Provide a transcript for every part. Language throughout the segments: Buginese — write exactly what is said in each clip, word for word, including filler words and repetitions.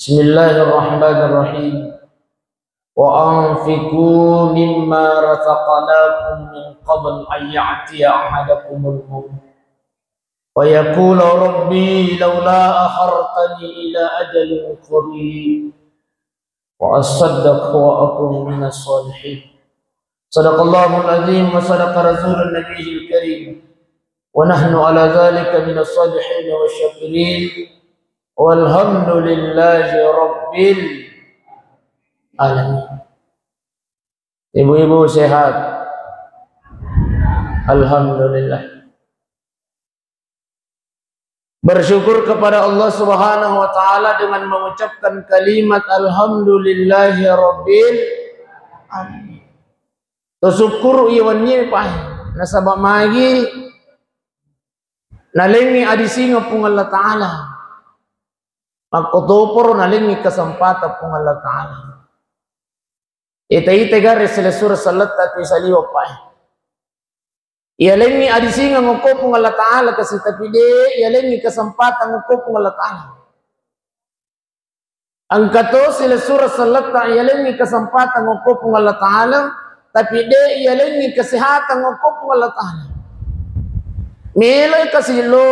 بسم الله الرحمن الرحيم. وأنفقوا مما رزقناكم من قبل أن يأتي أحدكم الموت فيقول رب لولا أخرتني إلى أجل قريب وأصدق وأكن من الصالحين. صدق الله العظيم وصدق رسول النبي الكريم ونحن على ذلك من الصالحين والشاكرين والحمد لله رب العالمين. Ibu-ibu sehat? Alhamdulillah. Bersyukur kepada Allah Subhanahu wa Ta'ala dengan mengucapkan kalimat Alhamdulillahirabbil alamin. Tosukkuru iya wennie, Pak. Nasaba magi nalengngi adisingeng Puang Allah Ta'ala. Makkotoparo nalengngi kesempatan Puang Allah Ta'ala. Ita-ita gare silessureng selletta tu saliweng, Pak. Iyalengngi adisingeng okko Puang Allah Ta'ala kasi, tapi de iyalengngi kesempatan okko Puang Allah Ta'ala. Engka to silessureng selletta iyalengngi kesempatan okko Puang Allah Ta'ala, tapi de iyalengngi kesehatan okko Puang Allah Ta'ala. Meloi kasi lo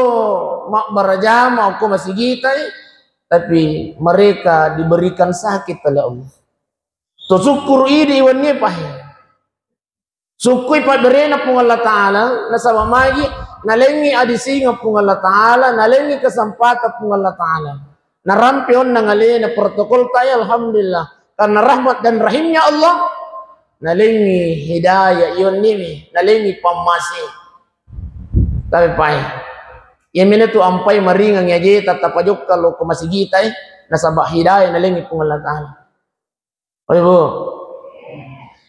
mabbaraja ma okko masigitai, tapi mereka diberikan sakit oleh Allah. Tosukkuru idi wennie, Pak. Sukkui pabberena Puang Allah Ta'ala, nasaba magi nalengngi adisingeng Puang Allah Ta'ala, nalengngi kesempatan Puang Allah Ta'ala. Narampe onnang alena protokol tai, alhamdulillah. Karena rahmat dan rahimnya Allah, nalengngi hidayah iyonniwi, nalengngi pammase. Tapi pai, iya minatu ampai maringang aje tattapajokka lo ko masigitai, nasaba hidayah nalengngi Puang Allah Ta'ala. Oi, Bu.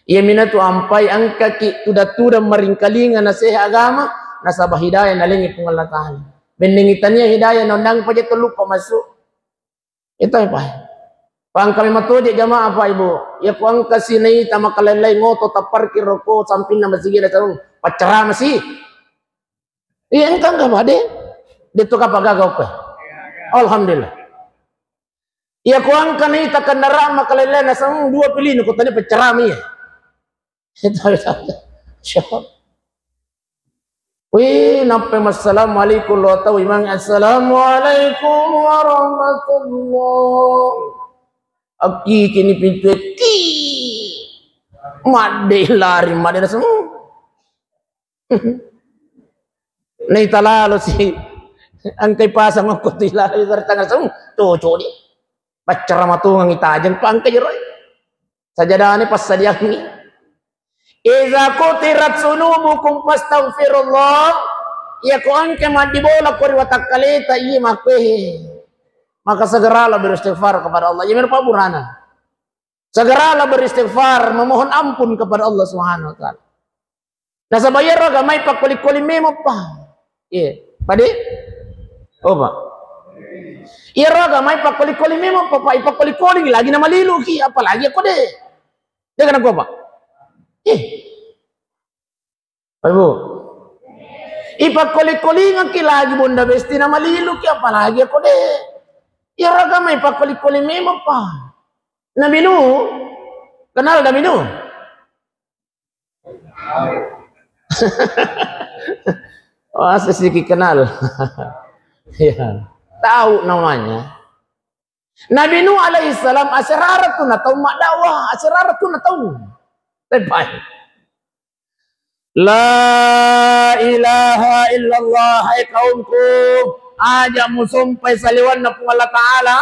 Iya minatu ampai engkaki tudang-tudang maringkalinga naseha agama, nasaba hidayah nalengngi Puang Allah Ta'ala. Bennengngi tania hidayah naondang paja tellu pa masuk. Itu apa? Pangkami matoje jamaah, Pak, Ibu. Iya ku engka sinaita makalain-lain ngoto tapparkir roko sampinna masigi na sarung. Paccerama si. Iya engka engka, Pak, de. De tu kapa gaga oke. Alhamdulillah. Iya ko engka naita kendaraan makalain-lain naseng dua pilih ko tadi paccerami ya. Wih, nappe massalamualaikum lo tau imang, assalamualaikum warahmatullah. Akkiki ni pintu e, ti. Madde lari, madde naseng. Naita lalo si engkai pasang okko tu lalo bertanggal semu to codi. Paccara matungang itajeng pangka jeroi. Sajadane passadiangi. Iza kutirat sunubukum fastaghfirullah. Iya ko engka maddibola ko ri watakkaleta iya makkuehe. Maka segeralah beristighfar kepada Allah. Iya merupa burana. Segeralah beristighfar, memohon ampun kepada Allah Subhanahu wa Ta'ala. Nasaba iyaro agamai pakkoli-koli memang, Pak. Iya, pade? Oh, Pak. Iyaro agamai pakkoli-koli memang, Pak. Pak, ipakkoli-koli lagi namaliluki, apalagi aku de. De kana gua, Pak. Eh. Pak, Ibu. Ipakkoli-kolingaki lagi Bonda Besti namaliluki, apalagi aku de. Iyaro agamai pakkoli-koli memang, Pak. Nabi Nuh, kenal Nabi Nuh? Wah, sedikit kenal. Ya, tahu namanya. Nabi Nuh alaihissalam aserara tu natau maddakwah, aserara tu natau. Tepai. La ilaha illallah, hai kaumku, aja musompai saliwanna Puang Allah Ta'ala.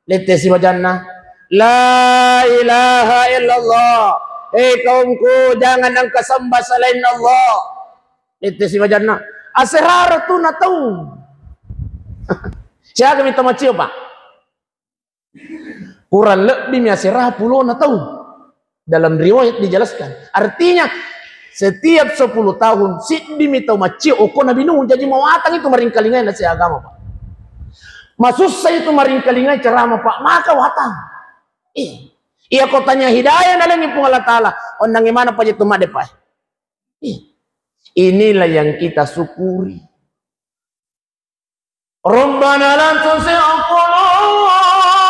Lette si wajanna. La ilaha illallah. Hei kaumku, jangan engka sembah selain Allah. Lette si wajanna. Aserara tu natau. Siaga minta macio, Pak? Kurang lebih mi asera pulona tau. Dalam riwayat dijelaskan. Artinya, setiap sepuluh tahun, siddimi tau macio okko Nabi Nuh. Jadi mawatang itu maringkalingai nasihat agama, Pak. Masussa itu maringkalingai ceramah, Pak. Maka watang. Ih. Iya ko tanya hidayah nalengi Puang Allah Ta'ala. Onnangi mana paja tu madde, Pak. Ih. Inilah yang kita syukuri. Rabbana la tuzigh qulubana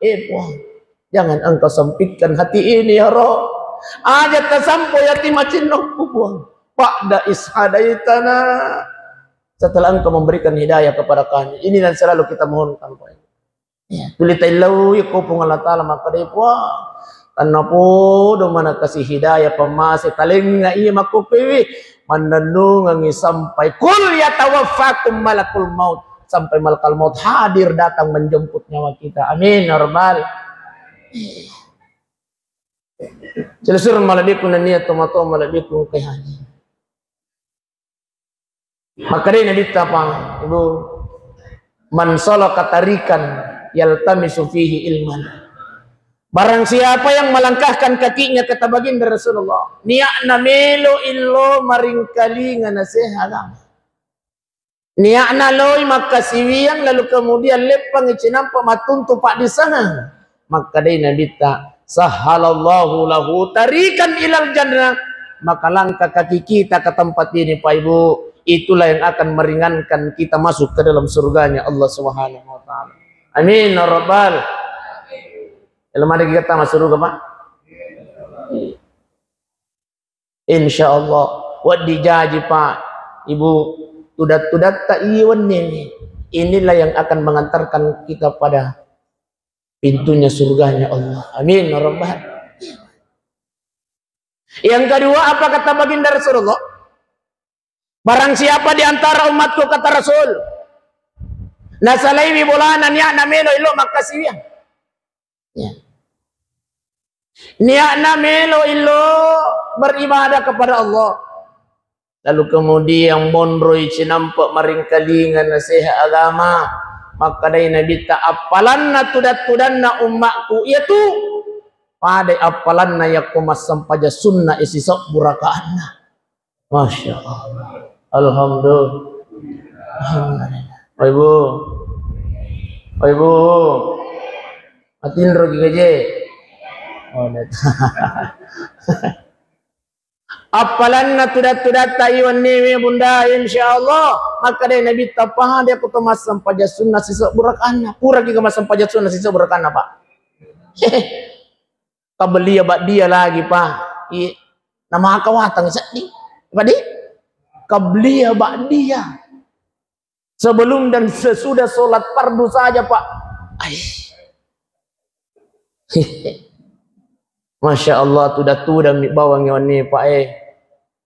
Eh, Puang, jangan Engkau sempitkan hati ini, ya Rabb. Aja tasampo yati macinnokku, Puang. Ba'da is hadaitana. Setelah Engkau memberikan hidayah kepada kami. Ini yang selalu kita mohonkan, Pak. Ya, tuli taillau ko Puang Allah Ta'ala makkeda, Puang, tennapodo mana kasih hidayah pemase talengnga iya makkokkoewe, mannennungengi sampai kul yatawaffakum malakul maut, sampai malakal maut hadir datang menjemput nyawa kita. Amin ya rabbal. Selesur malebbiku nennia tomatoa malebbiku engkae haji. Makkedai Nabitta, Pak, Ibu, "Man salaka tarikan yaltamisu fihi ilman." Barang siapa yang melangkahkan kakinya, kata baginda Rasulullah, niatna melo illo maringkalinga naseha agama. Niatna loi makkasiwiang lalu kemudian leppangi cinampa mattuntu paddisengeng. Makkedai Nabitta, "Sahhalallahu lahu tarikan ilal jannah." Maka langkah kaki kita ke tempat ini, Pak Ibu, itulah yang akan meringankan kita masuk ke dalam surganya Allah Subhanahu wa Ta'ala. Amin ya rabbal. Kalau mari kita masuk surga, Pak. Insya Allah, wedding jaji, Pak, Ibu, tudat-tudatta iya wenni. Inilah yang akan mengantarkan kita pada pintunya surganya Allah. Amin ya rabbal. Yang kedua, apa kata baginda Rasulullah? Barang siapa di antara umatku, kata Rasul, nasalaiwi bolana niatna melo illo makkasiwiang. Ya. Niatna melo illo beribadah kepada Allah. Lalu kemudian monroi cinampa maringkalinga naseha agama. Makkedai Nabitta, appalanna tudat-tudanna ummakku iyatu padai appalanna yakko massempaja sunna e sisebbu rakaanna. Masya Allah. Alhamdulillah. Alhamdulillah. Pak Ibu. Pak Ibu. Matinro ki gaje. Oh, net. Appalanna tudat-tudatta iwenniwe, Bunda, insya Allah. Makkedai Nabitta, padai ko to massempaja sunna sisebbu rakaanna. Pura ki massempaja sunna sisebbu rakaanna, Pak. Qabliyah ba'diyah lagi, Pak. Iya. Nama kawatang seddi. Apa di? Qabliyah ba'diyah. Sebelum dan sesudah sholat fardu saja, Pak. Ai. Masya Allah, tuda-tuda mi bawang yawan ni, Pak, eh.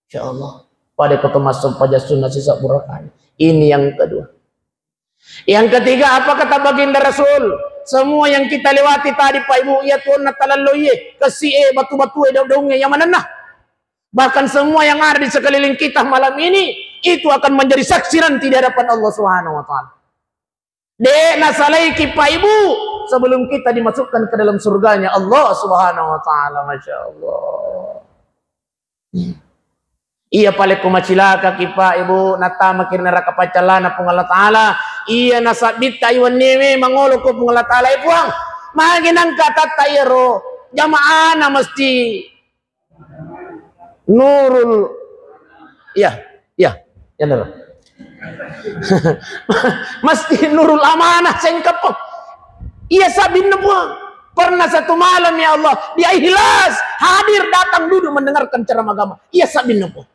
Insya Allah. Pada ketemu masuk pajak sunnah sisa burakan. Ini yang kedua. Yang ketiga, apa kata baginda Rasul? Semua yang kita lewati tadi, Pak Ibu, iya tuonna talalloiye, kesi e, batu-batu e, daun-daunnya, yang mana nah? Bahkan semua yang ada di sekeliling kita malam ini, itu akan menjadi saksi nanti di hadapan Allah Subhanahu wa Ta'ala. Dek nasalaiki, Pak Ibu, sebelum kita dimasukkan ke dalam surganya Allah Subhanahu wa Ta'ala. Masya Allah. Iya pale ko macilaka ki, Pak, Ibu, nattama ki neraka paccallana Puang Allah Ta'ala. Iya nasabbitta iwenniwe mangolo ko Puang Allah Ta'ala, eh, Puang, magi nangka tatta iyaro jamaana mesti Nurul, iya, iya, iya, Nurul. Mesti Nurul Amanah sengkeppo. Iya sabinna, Puang. Pernah satu malam, ya Allah, dia ikhlas hadir datang duduk mendengarkan ceramah agama. Iya sabinna, Puang.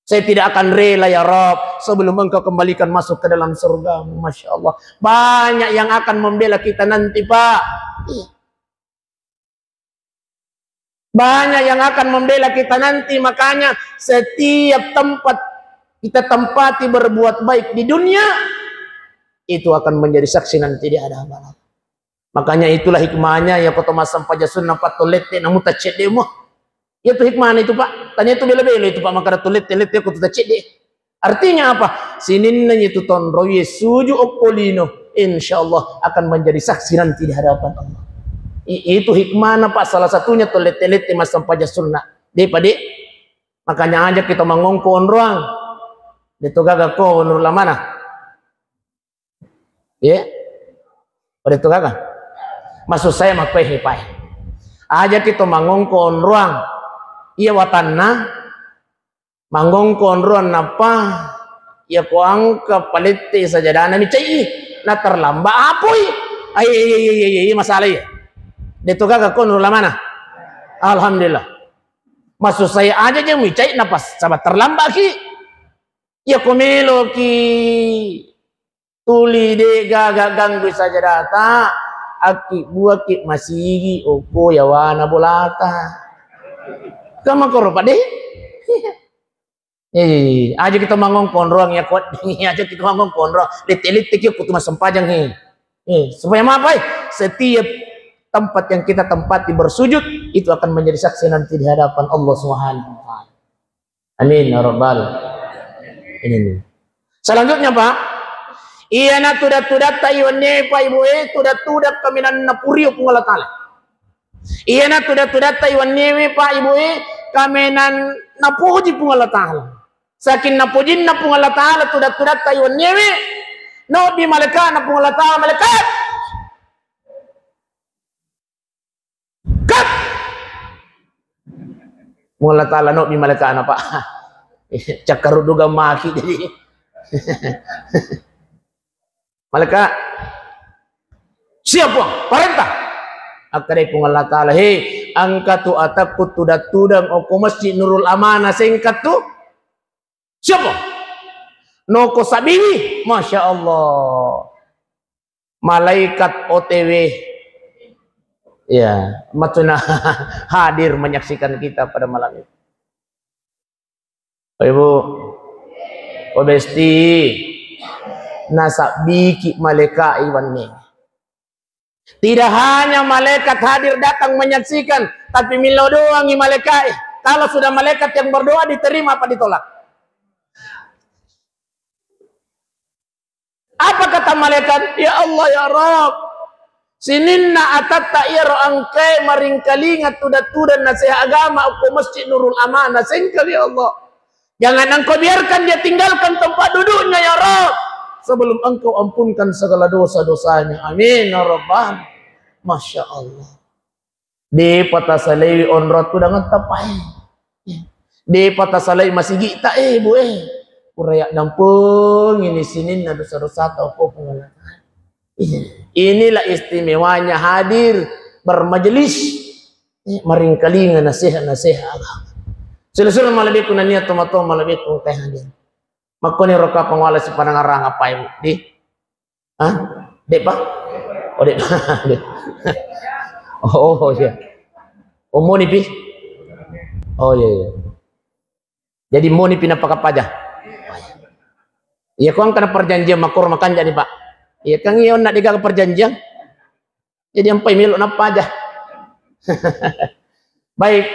Saya tidak akan rela, ya Rob, sebelum Engkau kembalikan masuk ke dalam surga. Masya Allah. Banyak yang akan membela kita nanti, Pak. Iya. Banyak yang akan membela kita nanti. Makanya setiap tempat kita tempati berbuat baik di dunia, itu akan menjadi saksi nanti di hadapan Allah. Makanya itulah hikmahnya ya, ko to massempaja sunna pattollette namu taccedde mo. Iya tu hikmahnya itu, Pak. Tanya itu bela-bela itu, Pak, maka tollette-lette ko tu taccedde. Artinya apa? Sininna itu tonroye suju okko lino, insya Allah akan menjadi saksi nanti di hadapan Allah. I- itu hikmahnya, Pak, salah satunya tollette-lette massempaja sunna. Dek, Pak, dek. Makanya ajak kita mangongko onroang. Deto gaga ko onro lamana. Iya. Pada itu kaka. Maksud saya makkuehe, Pak. Aja kita mangongko onroang. Iya watanna, mangongko onroang nappa, iya ko angka palette sajadana micai, na terlambat apoi. Ai, iya, iya, iya, iya, iya, masalah iya. De' to gaga ko nurul amanah. Alhamdulillah. Maksud saya aja je micai napas, sabab terlambat ki. Iya ko melo ki tuli de' gaga ganggu sajadata, akki buaki masigi okko yawana bolata. Kama koro pade? Eh, aja kita mangong konroang ya kuat. Aja kita mangong konroang. Lette-lette ki kutu massempajang he. Eh, supaya apa? Setiap tempat yang kita tempati bersujud itu akan menjadi saksi nanti di hadapan Allah Subhanahu wa taala. Amin ya rabbal. Ini nih. Selanjutnya, Pak. Iyana tuda-tudatta iwennie, Pak Ibu, eh, tuda-tuda kaminanna purio Puang Allah Taala. Iyana tuda-tudatta iwenniewe, Pak Ibu, eh, kamenan napoji Puang Allah Taala. Saking napojinna Puang Allah Taala tuda-tudatta iwenniewe, naobbi malaikana Puang Allah Taala, malaikat. Kat! Puang Allah Taala naobbi malaikana, Pak. Cakkaruddu gammaki jadi. Malaikat, "Siap, Puang, parenta." Akkadai Puang Allah Taala, "He, engka tu atakku tudang-tudang okko Masjid Nurul Amanah sengkat tu." "Siapa?" "Noko sabiwi." Masya Allah. Malaikat O T W. Ya, maksudnya hadir menyaksikan kita pada malam itu. Bapak Ibu, oh besti, nasabbiki malaikat iwanni. Tidak hanya malaikat hadir datang menyaksikan, tapi millau doangi malaikat. Kalau sudah malaikat yang berdoa diterima apa ditolak? Apa kata malaikat? "Ya Allah, ya Rabb, sininna atatta iyaro engkae maringkalinga tuda-tuda nasihat agama okko Masjid Nurul Amanah, sengkali ya Allah. Jangan engkau biarkan dia tinggalkan tempat duduknya, ya Rabb, sebelum engkau ampunkan segala dosa-dosanya. Amin, ya Rabbal." Masya Allah. Depa tasalaiwi onrong tudangetta pae. Depa tasalai masigitta, eh, Bu, eh. Pura yaddampengini sininna dosa-dosata, oh, Puang Allah Taala. Inilah istimewanya hadir bermajelis, eh, maringkalinga nasihat-nasihat agama. Sila-sila malebbiku nania tomatoa malebbiku engkae hadir. Makkoni ro kapang wala sipanangarang apa, Ibu? Di? Hah? De'pa? Oh, de'pa. Oh, iya. Oh, moni pi? Oh, iya, iya. Jadi moni pi napakapaja. Iya, ko engkana perjanjian makkoro makanjani, Pak. Iya, kan iya onna degaga perjanjian. Jadi ampai melo nappaja. Baik.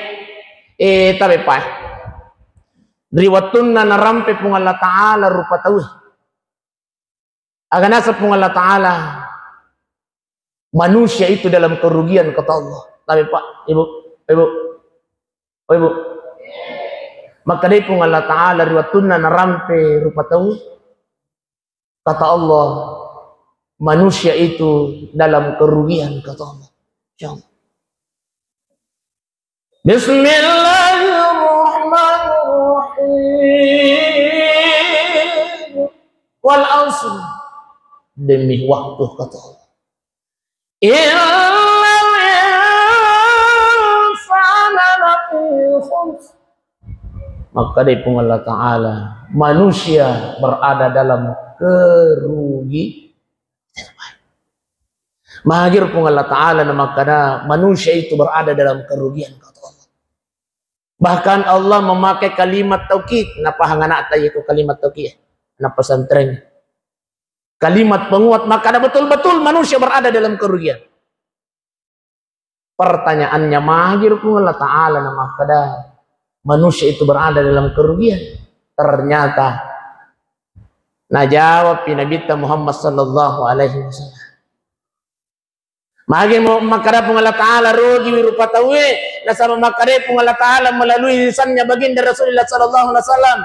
Eh, tabe, Pak. Ri wettunna narampe Puang Allah Taala rupa tauwe. Aga naseng Puang Allah Taala, manusia itu dalam kerugian, kata Allah. Tapi, Pak, Ibu, Ibu, oh, Ibu. Makkadai Puang Allah Taala ri wettunna narampe rupa tau, kata Allah, manusia itu dalam kerugian, kata Allah. Masya Allah. Bismillahirrahmanirrahim. Wal asr. Demi waktu, kata Allah. Innal insana lafi khusr. Makkadai Puang Allah Taala, manusia berada dalam kerugi-, Magi ro Puang Allah Taala namakkada, manusia itu berada dalam kerugian, kata Allah. Bahkan Allah memakai kalimat taukid. Napahang anakta iko kalimat taukid? Anak pesantren. Kalimat penguat, makkada betul-betul manusia berada dalam kerugian. Pertanyaannya, magi ro Puang Allah Taala namakkada manusia itu berada dalam kerugian? Ternyata najawab pi Nabitta Muhammad sallallahu alaihi wasallam. Magi mo makkada Puang Allah Taala rogiwi rupa tauwe, nasaba makkada Puang Allah Taala melalui lisannya Baginda Rasulullah sallallahu alaihi wasallam.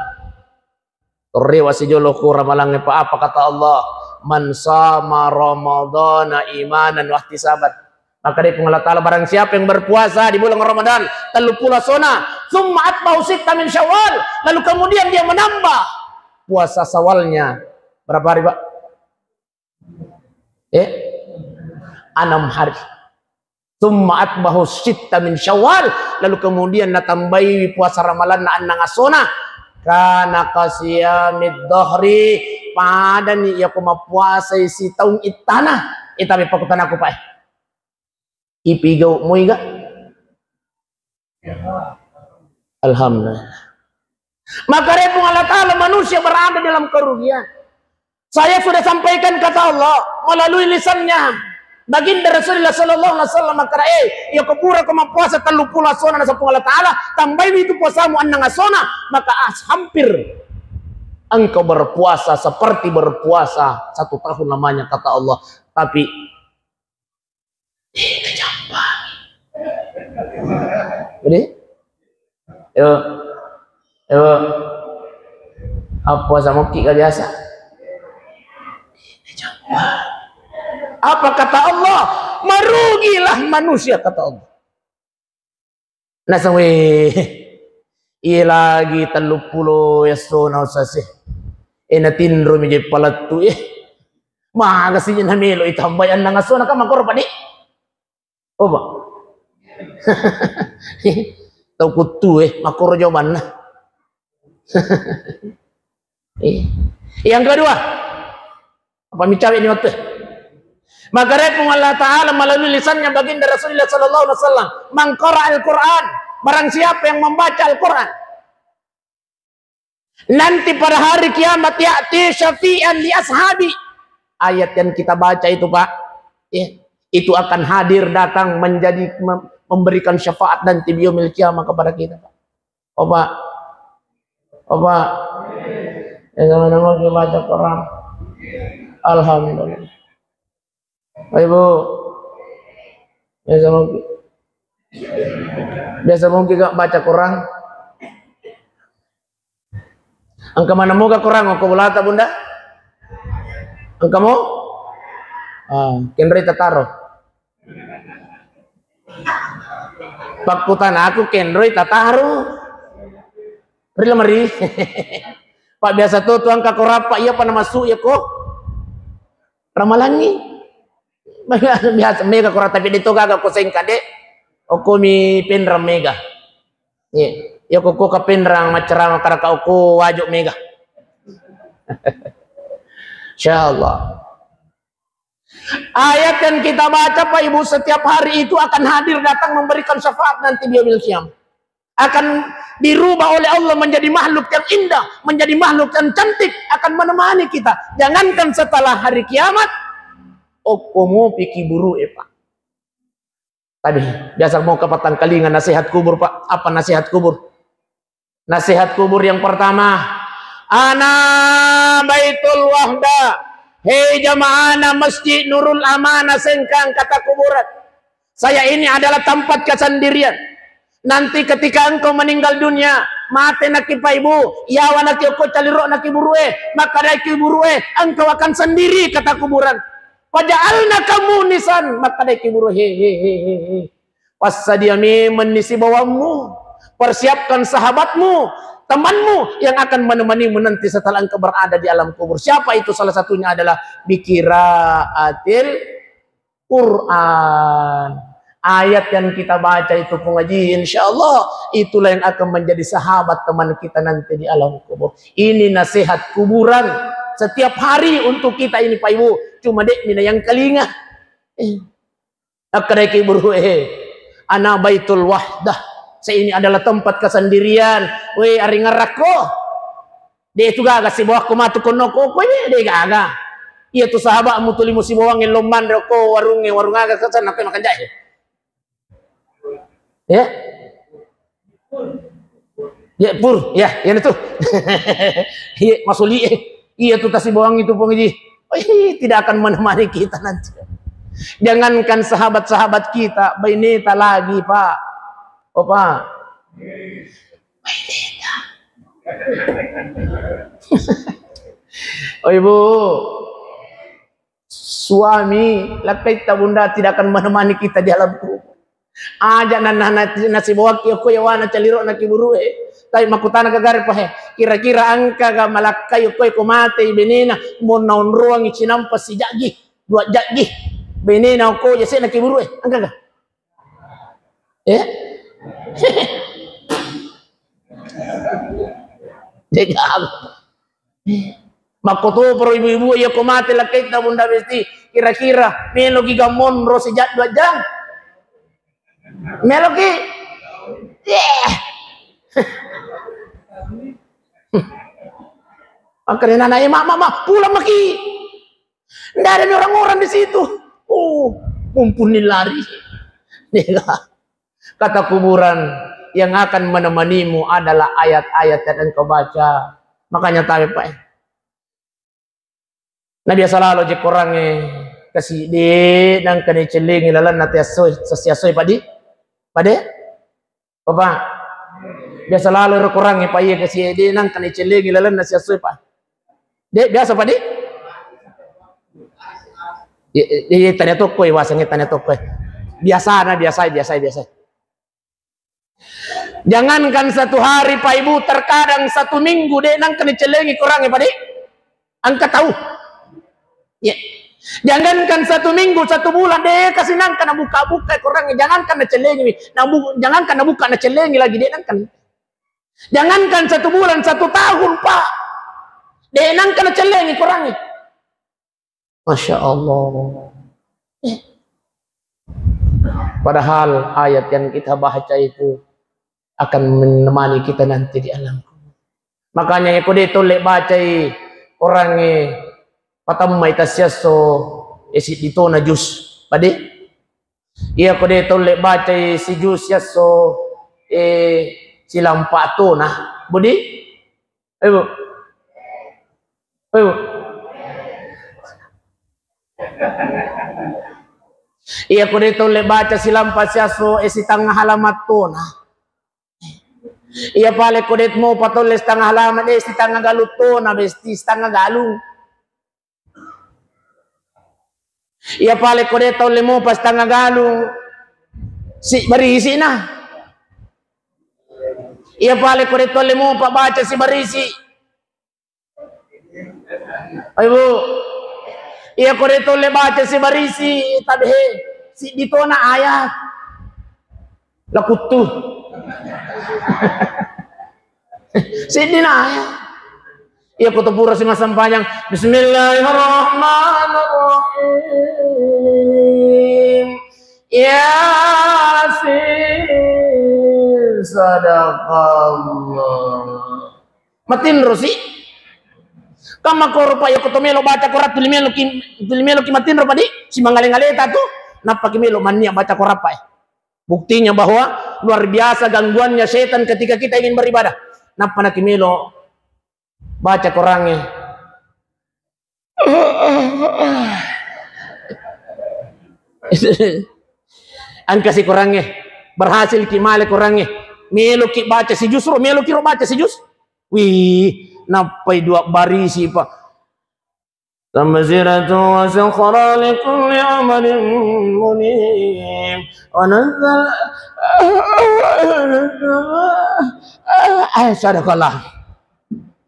Torrewa sijolo ku ramalangnge pa apa kata Allah, "Man sama Ramadana imanan wahtisaban." Makkadai Puang Allah Taala, barang siapa yang berpuasa di bulan Ramadan tellu pulo sona, summa atba'u sitta min Syawal, lalu kemudian dia menambah puasa Syawalnya. Berapa hari, Pak? Eh? enam hari. Tsumma atbahu sitta min Syawal, lalu kemudian natambaiwi puasa Ramalanna enneng essona. Kana kasiyamid dahri, padani iyako mappuasai sitaung ittana. Eh, tapi pakkutanaku, Pak, eh. Ipigau muiga? Alhamdulillah. Maka repung Allah Ta'ala, manusia berada dalam kerugian. Saya sudah sampaikan kata Allah melalui lisannya Baginda Rasulullah sallallahu alaihi wasallam, maka eh, iyako pura ko mappuasa tellu pulo essona, naseng Puang Allah Ta'ala, tambaimi itu puasamu enneng essona, maka as hampir engkau berpuasa seperti berpuasa satu tahun lamanya, kata Allah. Tapi Eh, kacampa. Jadi, yo, yo, apa sama ki biasa? Eh, kacampa. Apa kata Allah? Merugilah manusia, kata Allah. Naseng, weh, iya lagi tellu pulo essona, Ustaz, eh. Eh, natinromi je palettu, eh. Maga siji namelo itambai enneng essona, kan makkoro, Pak, di? Oh, Pak. Tau kuttu, eh, makkoro jawabanna. Eh. Yang kedua, apa micawe ni waktu? Maka repung Allah Ta'ala melalui lisannya Baginda Rasulullah sallallahu alaihi wasallam, "Man qara al-Quran," barang siapa yang membaca Al-Quran, nanti pada hari kiamat, "ya'ti syafi'an li ashabi." Ayat yang kita baca itu, Pak, ya, itu akan hadir datang menjadi mem-, memberikan syafaat nanti di yaumil kiamah kepada kita, Pak. Opa. Opa. Ya, sama-sama kita baca Quran. Alhamdulillah. Ibu. Ya, sama. Biasa mungkin gak baca Quran. Engka mana moga Quran, ko bolata, Bunda? Engka mo? Ah, kenroi tataro. Pakkutana aku kenroi tataro. Ri lemari. Pak, biasa to tuang ka korapa, iya pa namasuk ya ko. Ramalangi. Biasa mega korang, tapi de to gaga ko sengka de. Oko mi penrang mega. Iya. Ya ko ko ka penrang macerama karaka oko wajo mega. Insyaallah. Ayat yang kita baca, Pak Ibu, setiap hari itu akan hadir datang memberikan syafaat nanti di yaumil qiyamah. Akan dirubah oleh Allah menjadi makhluk yang indah, menjadi makhluk yang cantik, akan menemani kita. Jangankan setelah hari kiamat, okko mopi kiburu e, Pak. Tadi biasa mau kapatang kalinga nasihat kubur, Pak. Apa nasihat kubur? Nasihat kubur yang pertama, "Ana Baitul Wahda." Hei jamaahna Masjid Nurul Amanah Sengkang, kata kuburan. Saya ini adalah tempat kesendirian. Nanti ketika engkau meninggal dunia, mate naki paibu, yawa naki okko caliro naki burue, maka daiki burue, engkau akan sendiri, kata kuburan. Faja'alna kamu nisan, maka daiki burue, he, he, he, he, he. Passadia memenni sibawammu, persiapkan sahabatmu, temanmu yang akan menemanimu nanti setelah engkau berada di alam kubur. Siapa itu? Salah satunya adalah bikiraatil Quran. Ayat yang kita baca itu, pengaji, insya Allah itulah yang akan menjadi sahabat teman kita nanti di alam kubur. Ini nasihat kuburan setiap hari untuk kita ini, Pak Ibu. Cuma dek mina yang kalinga. Eh. Akkadaiki burue, "Ana Baitul Wahdah. Saya ini adalah tempat kesendirian." We, aringarakko. De tu gaga sibawakko matu konno ko, koe de gaga. Iya tu sahabatmu tuli musibawangnge lommandro ko warungnge, warung aga kesana koe makan jahe. Ya. Ya, pur, ya, ya itu. Iya, masuli, eh. Iya tu tasibawangngi tu, Puang Haji. Oh, iya, tidak akan menemani kita nanti. Jangankan sahabat-sahabat kita, baineta lagi, Pak. Oh, Pak. Baineta. Oh, Ibu. Suami, lakkaitta bunda tidak akan menemani kita di alam kubur. Aja na, na, na, nasibawakki okko yawana caliro na kiburue. Tapi makutana gagare pahe, kira-kira engka ga malakkai okko ko mate benena, mo naonroangi cinampa sijaggi, dua jaggi. Benena okko je sena kiburu e, engka ga? Eh? Degaga. Makkotoparo ibu-ibu iya ko mate lakkaitta Bunda Besti, kira-kira meloki ga monro sijak dua jang? Meloki? Yeah. Makanya nana, eh, mak, mak, mak, pulang maki. Ndak ada nih orang-orang di situ. Oh, mumpuni lari. Kata kuburan, yang akan menemanimu adalah ayat-ayat yang engkau baca. Makanya tabe, Pak. Na biasa lalo je korangnge kasi de nangka nicellengi lalenna teassoi, sessiassoi padi? Pade? Bapak, biasa lalo ero korangnge, Pak, iya kasi de nangka nicellengi lalenna siassoi, Pak. De, biasa, Pak, de? Iya, iya, tanya tokko, wasengnge tanya tokko. Biasana, biasa, biasa, biasa. Jangankan satu hari, Pak Ibu, terkadang satu minggu de nangka nicellengi korangnge, Pak, de? Engka tau. Ya. Jangankan satu minggu, satu bulan, de kasi nangka nabuka-buka korangnge, jangankan nacellengi, nabu-, jangankan nabuka nacellengi lagi, de nangka. Jangankan satu bulan, satu tahun, Pak. De nangka nacellengi korangnge. Masya Allah. Eh. Padahal ayat yang kita baca itu akan menemani kita nanti di alam kubur. Makanya, ya, ko de tolle bacai korangnge, eh, patammai tassiasso, eh, siddi tona jus. Pade? Iya, ko de tolle bacai sijus siasso, eh, silampa tona. Budi? Ayo, Bu. Ayo, Bu. Iya, ko de tolle baca silampa siasso, eh, sitanga halamat tona. Iya, pale ko de mopa tolle sitanga halamat, eh, sitanga galung tona, besti, sitanga galung. Iya, pale ko de tolle mopa sitanga galung, si barisi na. Iya, pale ko de tolle mopa baca si barisi. Ayo, Bu. Iya, ko de tolle baca si barisi, tabe he, siddi tona ayat. Lakuttu. Siddi na ayat. Iya, ko to pura si massempajang, Bismillahirrahmanirrahim. Yasin, sadaqallah. Matinro si. Kamma koro, Pak, iya ko to melo baca Quran, tuli melo ki, tuli melo ki matinro, Pak, di? Si mangale-ngaleta tu, nappa ki melo mannia baca Quran, Pak, eh. Buktinya bahwa luar biasa gangguannya setan ketika kita ingin beribadah. Nappa naki melo baca korangnge. Engka si korangnge, berhasil ki male korangnge. Melo ki baca si jus ro, melo ki ro baca si jus. Wih, nappai dua barisi, Pak. Tambah siratu wa sakhara li kulli amalin munib. Wa nazzal, eh, sadaqallah.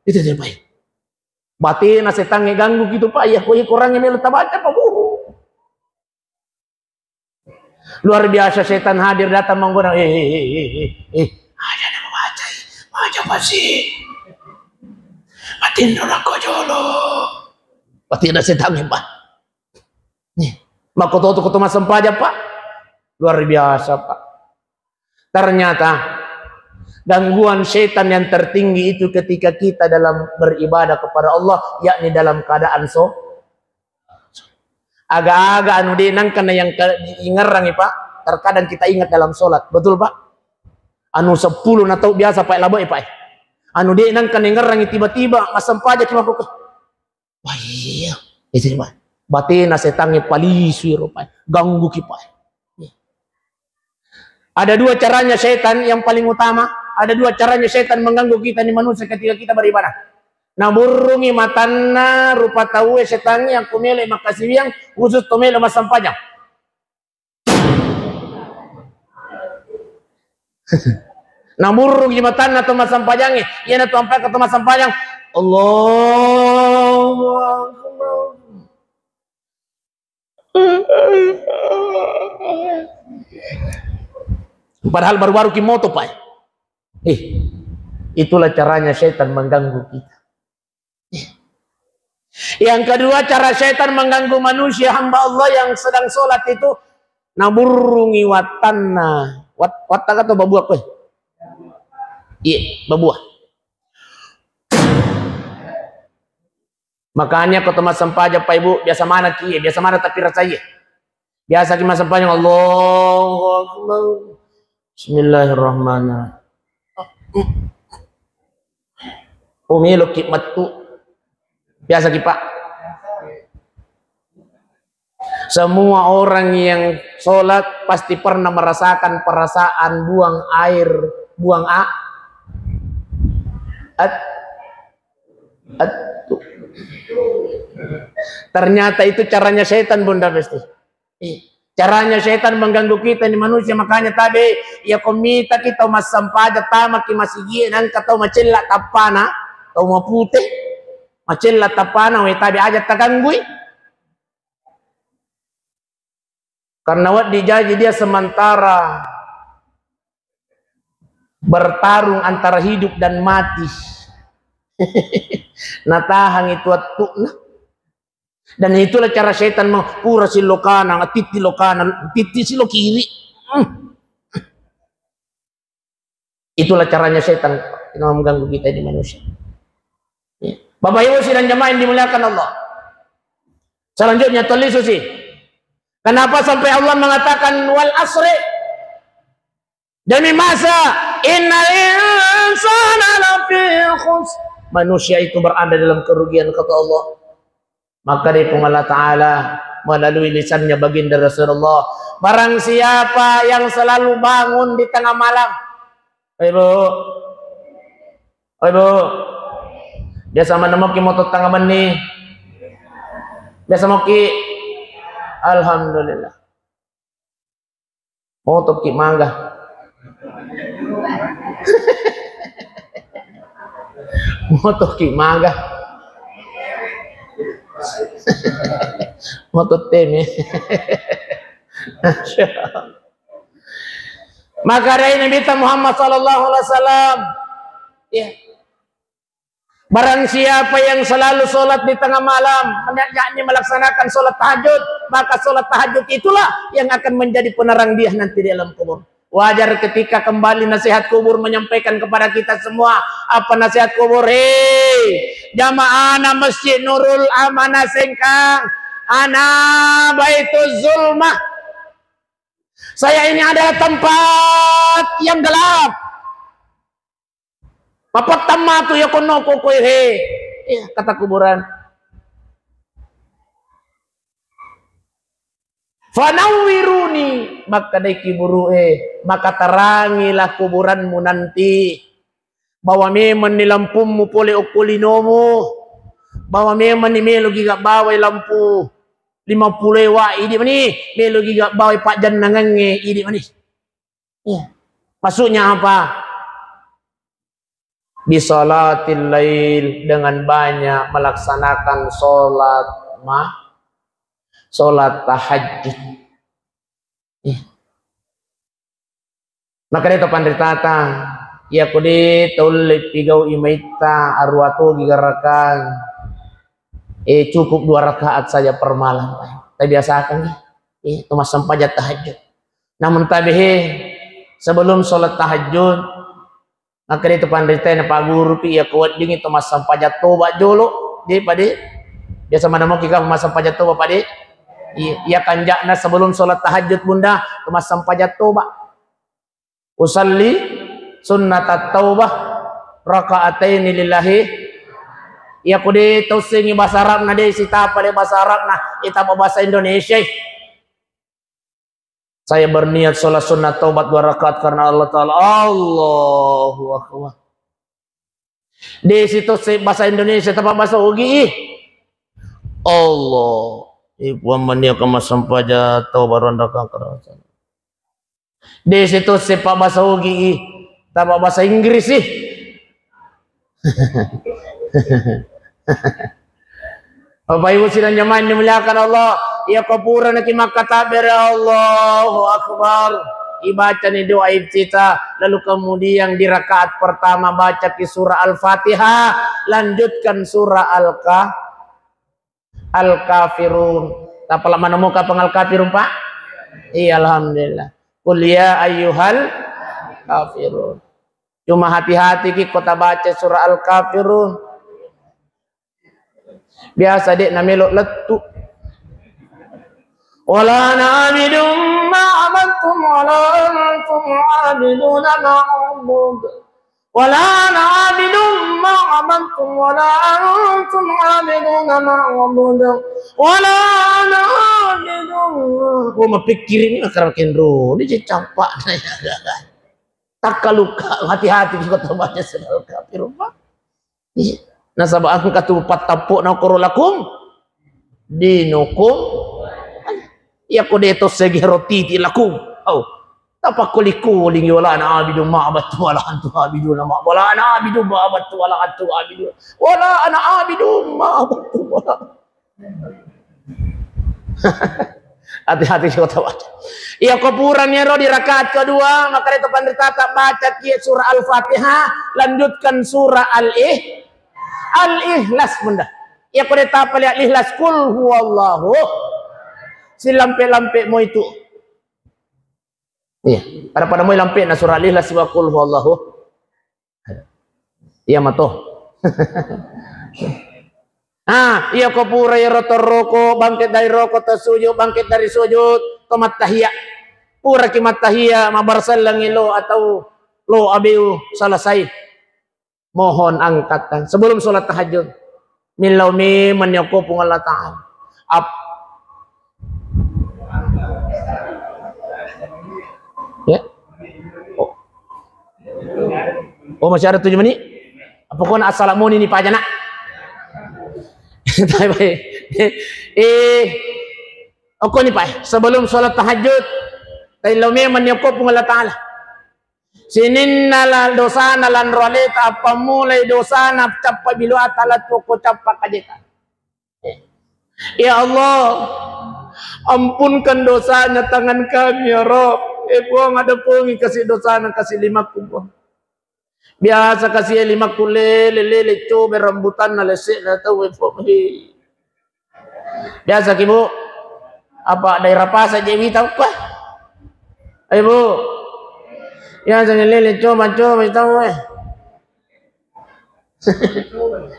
Itu dia, Pak. Batena setangnge ganggu kitu, Pak. Iya, ko iya korangnge melo tabaca, Pak. Wuh. Luar biasa setan hadir datang menggoda. Eh, eh, eh, eh, eh, eh. Aja na baca, eh. Baca pasti. Matinro lako jolo. Batena setangnge, Pak. Nih, makkoto-koto massempajang, Pak. Luar biasa, Pak. Ternyata gangguan setan yang tertinggi itu ketika kita dalam beribadah kepada Allah, yakni dalam keadaan so-, aga-aga anu de nangkana yang ke-, ingerrangi, Pak. Terkadang kita ingat dalam sholat, betul, Pak? Anu sepuluh na tau biasa, Pak, labai, Pak. Anu de nangkana ingerrangi tiba-tiba massempajang ki mako. Wah, iya. Itu, Pak. Batena setangnge palisui ro, Pak. Ganggu ki, Pak. Ada dua caranya setan yang paling utama. Ada dua caranya setan mengganggu kita ni manusia ketika kita beribadah. Naburrungi matanna rupa tauwe setangnge yang kumele makkasiwiang khusus to melo massempajang. Naburruji matanna to massempajangnge, iyanatu ampaka to massempajang, Allahu Akbar. Padahal baru-baru ki moto, Pak. Eh, itulah caranya setan mengganggu kita. Yang kedua, cara setan mengganggu manusia, hamba Allah yang sedang sholat itu, naburrungi wattanna. Wat-, wattaka to babua koe? Iya, babua. Makanya ko to massempajang, Pak Ibu, biasa mana ki, biasa mana tapi rasai. Biasa ki massempajang, Allahu Akbar. Bismillahirrahmanirrahim. Oh, melo ki mettu. Biasa ki, Pak. Semua orang yang sholat pasti pernah merasakan perasaan buang air, buang a-, at-, at-, ternyata itu caranya setan, Bunda Besti. Ih, caranya setan mengganggu kita ini manusia, makanya tabe, iya ko mita kita massempajang, tama ki masigi, nangka tau macella tappana, tau mapute, macella tappana, we tabe aja taganggui. Karena wedding jaji dia sementara bertarung antara hidup dan mati. Natahang itu wattu'na. Dan itulah cara setan mau pura silo kanan, titti lo kanan, titti silo kiri. Hmm. Itulah caranya setan yang mengganggu kita ini manusia. Ya. Bapak Ibu sidang jamaah yang dimuliakan Allah. Selanjutnya, toli susi. Kenapa sampai Allah mengatakan wal asri? Demi masa, innal insana lafi khusr. Manusia itu berada dalam kerugian, kata Allah. Maka dari Puang Allah Ta'ala melalui lisannya Baginda Rasulullah, barang siapa yang selalu bangun di tengah malam, Ibu, Ibu, biasa mana moki moto tengah benni? Biasa moki? Alhamdulillah. Motoki maga. Motoki maga. Moto teme. Maka dari Nabi Muhammad sallallahu alaihi wasallam, ya, barang siapa yang selalu sholat di tengah malam, yakni melaksanakan sholat tahajud, maka sholat tahajud itulah yang akan menjadi penerang dia nanti di alam kubur. Wajar ketika kembali nasihat kubur menyampaikan kepada kita semua, apa nasihat kubur? Hei, jamaah na Masjid Nurul Amanah Sengkang, ana Baituz Zulmah. Saya ini adalah tempat yang gelap. Mapettamma tu ya kono kokoi he. Iya, kata kuburan. Fanawwiruni, makkadai ki buru'e, maka tarangilah kuburanmu nanti. Bawa memang ni lampummu pole okko linomu. Bawa memang ni melo giga bawai lampu lima puluh ewa idi mani, melo giga bawai pajjannangangnge idi mani. Iya. Maksudnya apa? Bisalatil lail, dengan banyak melaksanakan sholat ma-, sholat tahajud. Iya. Maka de to panritata, iya ko de taulle pigau imaitta arua togi garakang, eh, cukup dua rakaat saja per malam. Tabiasakan, eh, to massempajang tahajud. Namun tabe he, sebelum sholat tahajud, maka de to panritae na paguru pi, iya ko weddingi to massempajang toba jolo, de pade. Biasa mana moki ka massempajang toba pade? Iya, iya kanjakna sebelum sholat tahajud bunda, to massempajang toba. Usalli sunnatat taubah rakaataini lillahi. Iya ko de tausengi bahasa Arabna de sitapa de bahasa Arabna, itapa bahasa Indonesia. Saya berniat sholat sunnah taubat dua rakaat karena Allah Ta'ala. Allahu Akbar. De sitosse bahasa Indonesia, tapa bahasa Ogi. Allah. Ibu aman niat kama sempaja taubat dua rakaat karena Allah Ta'ala. De sitosse pa bahasa Ogi. Tapa bahasa Inggris. Bapak Ibu sidang jamaah yang dimuliakan Allah, iya ko pura naki makkatabbere, Allahu Akbar. Ibacani doa iftitah, lalu kemudian di rakaat pertama bacaki surah Al-Fatihah, lanjutkan surah Al-Ka-, Al-Kafirun. Tapala manamu kapang Al-Kafirun, Pak? Iya, alhamdulillah. Qul ya ayyuhal kafirun. Cuma hati-hati ki ko tabaca surah Al-Kafirun. Biasa de' namelo lettu. Wala ana abidum ma abattum wala antum abiduna ma a'bud. Wala ana abidum ma abattum wala antum abiduna ma a'bud. Wala ana abidum. Oh, mapikkiri ni akar kenro. Ni cecampak. Takkaluka, hati-hati ko tabaca surah Al-Kafirun, Pak. Iya. Nasaba engka tu pattappo'na koro lakum dinukum. Iya ko de' to segi rotiti lakum. Oh. Tapakkuling-kuling, wala ana abidum ma abattum wala antum abiduna ma, wala ana abidum ma abattum wala antum abidun. Wala ana abidum ma abattum wala Hati-hati ko tabaca. Iya ko purani ero di rakaat kedua, maka itu panritata baca ki surah Al-Fatihah, lanjutkan surah Al-Ih-, Al-Ikhlas bunda. Iya ko de' tapale Al-Ikhlas, kul huwallahu. Silampe-lampe mo itu. Iya, pada-pada moi lampe na surah Al-Ikhlas sibawa kul huwallahu. Iya mato. Ah, iya ko pura iyaro torroko, bangkit dari roko, to sujud, bangkit dari sujud, to mattahiya. Pura ki mattahiya, mabarsallangi lo atau lo abeu selesai. Mohon angkatkan sebelum sholat tahajud. Millau memang ni okko Puang Allah Ta'ala. Ap-, ya? Oh. Oh, masih ada tujuh menit? Apa kau nak assalamu ni, ni pajana? Eh, okko ni, Pak. Sebelum sholat tahajud, taillau memang ni okko Puang Allah Ta'ala. Sininna la-, dosana lanro aleta, appammulai dosana cappa biloata, lettu ko cappa kajeta. Ya Allah, ampunkan dosanya tangan kami, ya Rabb. Eh, Puang, adappungi kasi dosana, kasi limakku, Puang. Biasa kasi limakku lele, lele coba rambutanna, lese'na tau, eh, Puang. Eh. Biasa ki, Bu? Apa daerah pasar je wita apa? Ayo, Bu. Biasa ni lele coba, coba tau, eh.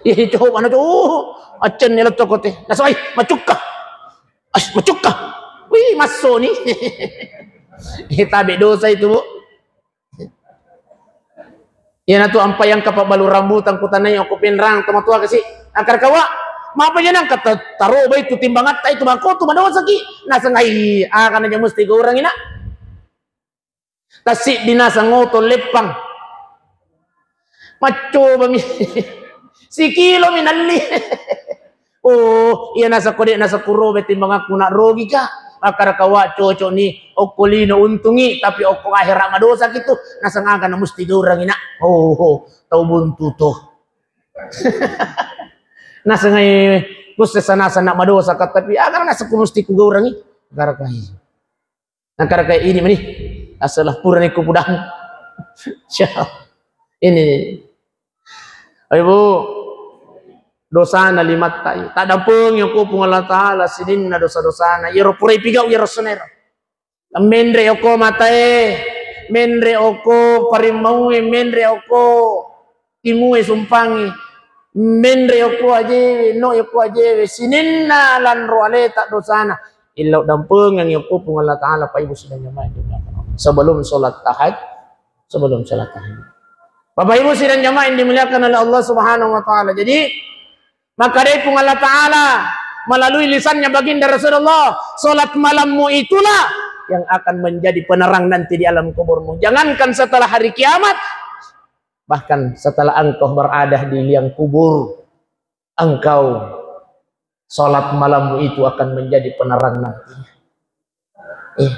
Iya, coba na, oh, accen ni letto kote. Nasai, macukka. As, macukka. Wih, masso ni. Eh, tabe dosa itu, Bu. Iyanatu ampai engka pabbalu rambutan kutanai okko Pinrang, tomatoa kasi. Akar kawa, mapa jana engka ta-, taroba itu timbangatta itu, bangko tu madosaki. Nasengai, ah, kana ja musti gaurangi na. Tasiddi nasang oto leppang. Maccoba mi. Sikilo mi nalli. Oh, iya nasakko de' nasakkurobe timbangakku na rogika. Akkara kawa cocok ni, okko lino untungi, tapi okko akhirat madosa kitu, naseng aga na musti gaurangi na. Oh, oh, tau buntu to. Nasengai kusse sana-sana madosa ka, tapi aga na nasakku musti kugaurangi. Garakai. Nakkara kayak ini meni. Asalah purani ku pudang. Ini. Ayo, Bu. Dosana limatta. Taddampeng yoko Puang Allah Ta'ala sininna dosa-dosana. Iyaro purai pigau iyaro sonero. Menre yoko matae. Menre oko parimmaue. Menre oko timue sumpangi. Menre yoko ajewe. No yoko ajewe. Sininna lanro aleta dosana. Illau dampengengngi okko Puang Allah Ta'ala, Bapak Ibu sidang jamaah yang dimuliakan Allah. Sebelum sholat tahaj-, sebelum sholat tahajud. Bapak Ibu sidang jamaah yang dimuliakan oleh Allah Subhanahu wa Ta'ala. Jadi, maka dari Puang Allah Ta'ala melalui lisannya Baginda Rasulullah, sholat malammu itulah yang akan menjadi penerang nanti di alam kuburmu. Jangankan setelah hari kiamat, bahkan setelah engkau berada di liang kubur, engkau, sholat malammu itu akan menjadi penerang nantinya. Eh,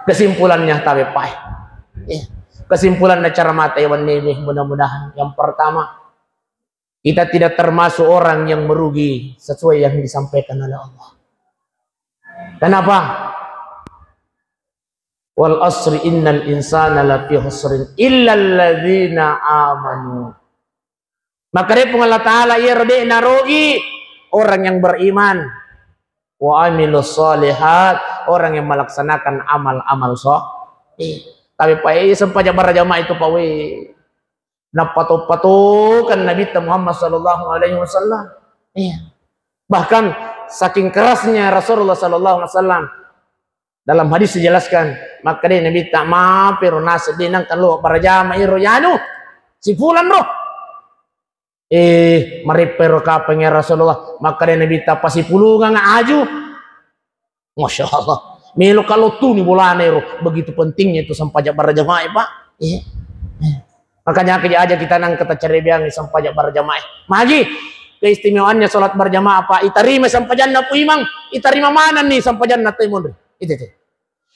kesimpulannya tabe pae. Eh, kesimpulan acara mata hewan ini mudah-mudahan yang pertama, kita tidak termasuk orang yang merugi sesuai yang disampaikan oleh Allah. Kenapa? Wal asri innal insana lafi khusrin illa alladzina amanu. Makkedai Puang Allah Ta'ala, iyaro de' narogi orang yang beriman, wa amilus shalihat, orang yang melaksanakan amal-amal sho-, eh, tapi pa, eh, sempajang berjamaah itu, pa, weh, nappato-patokan Nabitta Muhammad sallallahu alaihi wasallam. Iya. Bahkan saking kerasnya Rasulullah sallallahu alaihi wasallam, dalam hadis dijelaskan, makkeda Nabitta, "Mapero naseng de' nengka lo berjamaah iro yanu, sipulang ro." Eh, mareppa ero kapang ya Rasulullah, makkeda Nabitta, "Pasipulungang aju." Masya Allah. Melo kalottuni bolana ero. Begitu pentingnya itu sempajang berjamaah, Pak. Iya. Makanya aja kita nang kita cerebiang sempajang berjamaah. Magi keistimewaannya sholat berjamaah, Pak. Itarima sempajanna Pu Imang, itarima manenni sempajanna Teh Monri. Itu, itu.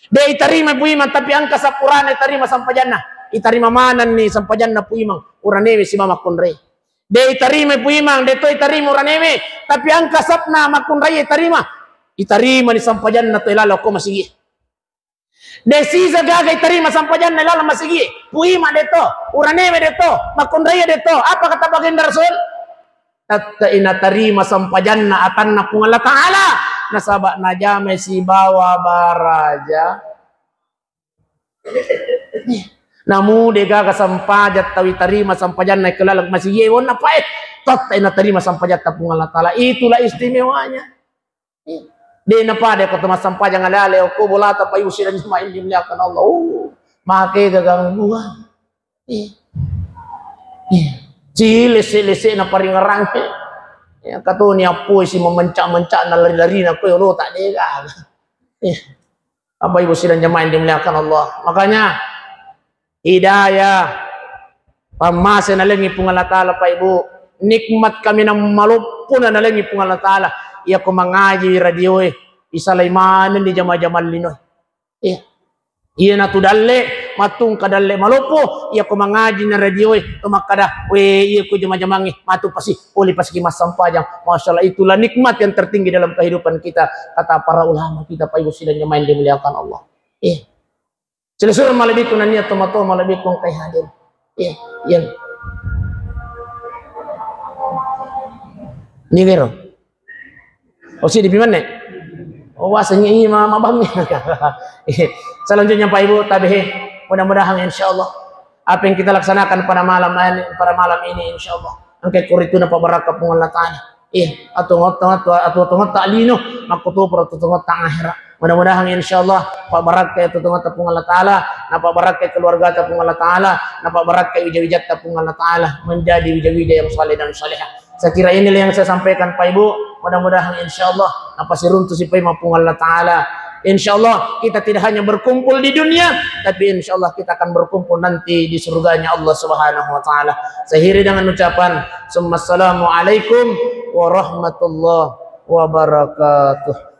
De' itarima Pu Imang, tapi engka sappurana itarima sempajanna. Itarima manenni sempajanna Pu Imang. Uranewe si mama konre. De' itarima Pu Imang, de' to itarima uranewe, tapi engka sapna makkunrai itarima. Itarimani sempajanna to ilalo ko masigi. De' sisa gaga itarima sempajanna ilalo masigi. Pu Imang de' to, uranewe de' to, makkunrai de' to. Apa kata baginda Rasul? Tette' inatarima sempajanna atanna Puang Allah Ta'ala. Nasaba najamai sibawa baraja. Namu de' gaga sempajang tau itarima sempajanna ke laleng masigi wonna pae. Tette' inatarima sempajatta Puang Allah Ta'ala. Itulah istimewanya. De' napada ko to massempajang ale-ale, ko bolata pa ibu sidang jemaah yang dimuliakan Allah. Oh, make gagang gua. Eh. Eh. Cilese-lese na paringerang. Ya, katoni appoi si memencak-mencak na lari-lari na ko yolo tak de' gaga. Eh. Bapak Ibu sidang jemaah yang dimuliakan Allah. Makanya hidayah, pammase nalengi Puang Allah Ta'ala, Pak Ibu. Nikmat kaminang maloppo na nalengi Puang Allah Ta'ala. Iya ko mangaji radioe, isalai maneng di jama-jama linoe. Iya. Iya natu dalle, mattungka dalle maloppo, iya ko mangaji na radioe, to makkada, "We, iya ko jama-jamangnge, matu pasi, poli pasiki massempajang." Masya Allah, itulah nikmat yang tertinggi dalam kehidupan kita, kata para ulama kita, Pak Ibu sidang jemaah yang dimuliakan Allah. Iya. Silessureng malebbiku nennia tomatoa malebbiku engkai hadir. Iya, iya. Ini kero. Oh, si dipimanne. Oh, wasengngi ima mabang. Selanjutnya Pak Ibu tabe. Mudah-mudahan insya Allah apa yang kita laksanakan pada malam ini, pada malam ini insya Allah engka kuritu na pabarakka Puang Allah Ta'ala. Iya, atau ngotta, atau, atau ngotta lino, makkutu pro atau ngotta akhirat. Mudah-mudahan insya Allah pabarakka atau ngotta Puang Allah Ta'ala, na pabarakka keluarga ta Puang Allah Ta'ala, na pabarakka wija-wijatta Puang Allah Ta'ala menjadi wija-wija yang saleh dan salehah. Saya kira inilah yang saya sampaikan Pak Ibu. Mudah-mudahan insya Allah apa siruntu si Puang Allah Ta'ala. Insya Allah kita tidak hanya berkumpul di dunia, tapi insya Allah kita akan berkumpul nanti di surganya Allah Subhanahu wa Ta'ala. Saya akhiri dengan ucapan, "Summa assalamualaikum warahmatullahi wabarakatuh."